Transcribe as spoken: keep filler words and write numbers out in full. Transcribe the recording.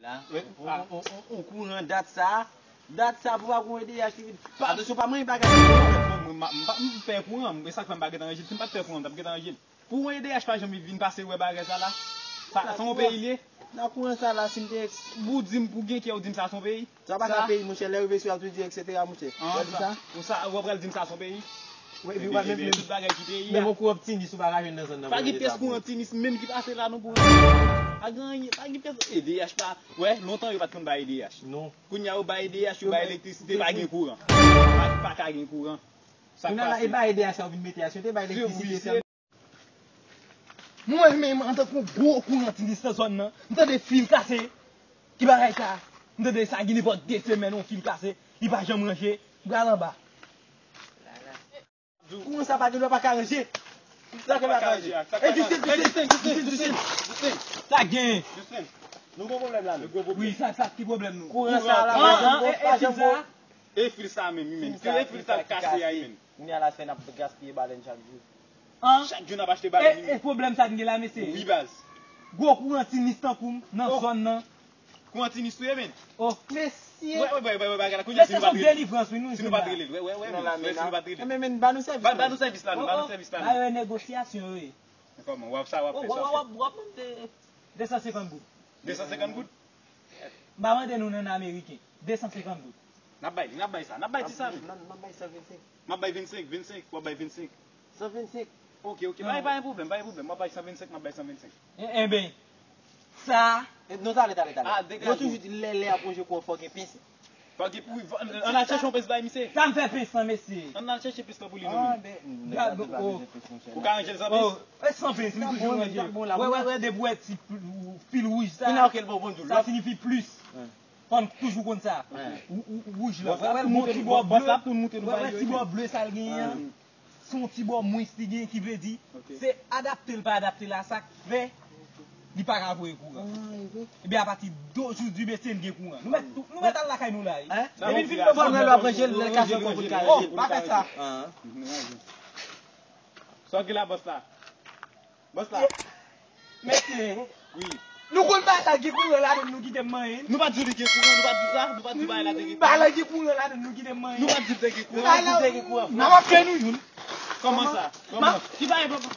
La, on, on, on, on, on kouran dat sa, dat sa pou pa gon E D H ki vin. Atansyon, pa manyen bagay. Mwen, mwen, m pa, m pè kouran, e sa k fè m pa gentan ranje l. Si m pa t pè kouran, m t ap gentan ranje l. Pou gon E D H pa janm vin pase wè bagay sa la. Sa, sa yon peyi l ye. Nan kouran sa la, si m te. Ou di m pou gen kè, ou di m sa son peyi. Sa pa ka peyi, monchè, lè rive sou y ap tou di, et cetera, monchè. An, sa, ou sa, ou pral di m sa son peyi? Wi, epi w pa menm, menm, tout bagay ki peyi a. Menm yon kouran tinis ou pa ka jwenn nan zòn nan. Pa gen pyès kouran tinis menm ki pase la non kouran. Pa gen anyen, pa gen pyès E D H pa. Wè, lontan yo pa t konn bay E D H. Non. Kounye a yo bay E D H, yo bay elektrisite, pa gen kouran. Pa, pa ka gen kouran. Sa k pase? Kounye a la, e bay E D H sa yo vin mete a, si yo te bay elektrisite sa. Mwen menm, antanke yon gwo kouran tinis nan zòn nan, m tande fil kase. Ki bagay sa? M tande sa gen nenpòt de semèn yon fil kase, li pa janm ranje. Pral anba. Kouran sa pa gen dwa pa ka ranje. Sa gen pa ka ranje. E Justin, Justin, Justin, Justin, Justin. Sa gen. Justin, nou gon pwoblèm la menm. Wi, sa, sa ki pwoblèm nou? Kouran sa la, pa janm, e, e, pa janm fil sa? E fil sa menm, wi menm. Fil sa, e fil sa k kase a, wi menm. Kounye a la fè n ap gaspiye balèn chak jou. An? Chak jou n ap achte bagay. E, e pwoblèm sa n gen la, mesye? Wi, baz. Gwo kouran tinis tankou m nan zòn nan. Kouran tinis tou ye, men. Oh, mesye. Wè, wè, wè, wè, bagay la. Kounye a, si nou pa t rele. Mesye, se yon delivrans, wi, nou jwenn la. Si nou pa t rele. Wè, wè, wè, men. Wè, si nou pa t rele. Men, men, ba nou sèvis la. Ba, ba nou sèvis la, non. Ba nou sèvis la, non. Ba yo negosiyasyon, wi. Kòman? W ap sa, w ap fè sa. W ap, w ap, w ap mande de san senkant goud. De san senkant goud? M pa mande nou nan ameriken. De san senkant goud. N ap bay li, n ap bay sa, n ap bay ti sa, men. N ap, n ap bay san vennsenk. M ap bay vennsenk, vennsenk, w ap bay vennsenk. San vennsenk. Ok, ok, pa, pa gen pwoblèm, pa gen pwoblèm. M ap bay san vennsenk, m ap bay san vennsenk. E, enben, sa. E, non, tale, tale, tale. Yo toujou di lè, lè ap wonje kou an fò gen pens. Fò gen, wi, ann al chèche yon pens bay misye. Sa m fè pens lan, mesye. Ann al chèche pens lan pou li nou menm. Gad, oh. Ou ka ranje l san pens? Oh, e san pens, li toujou ranje. Wè, wè, wè, depi w wè ti pil, pil wouj sa, sa siyifi plis. Fò n toujou konn sa. Wou-, wou-, wouj la. Wè, wè, l gon ti bò ble. Wè, wè, ti bò ble sa l genyen an. Se yon ti bò mwens li genyen, ki vle di, se adapte l pa adapte l a sa k fè li pa ka voye kouran. Ebyen, apati de jodi, mesye, n gen kouran. Nou mèt, nou mèt al lakay nou la, wi. Epi n fin fè l, lè l ap ranje l, lè l kase ankò pou l ka ranje l. Oh, pa fè sa. Sa w gen la, bòs la? Bòs la. Mesye. Wi. Nou konn bagay la gen kouran ladan l, nou kite m manyen. Nou pa t di li gen kouran, nou pa t di sa, nou pa t di bagay la te gen kouran. Bagay la gen kouran ladan l, nou kite m manyen. Nou pa t di l te gen kouran. Bagay la, n ap fè nou youn. Kòman sa? Kòman? Ki bagay, papa?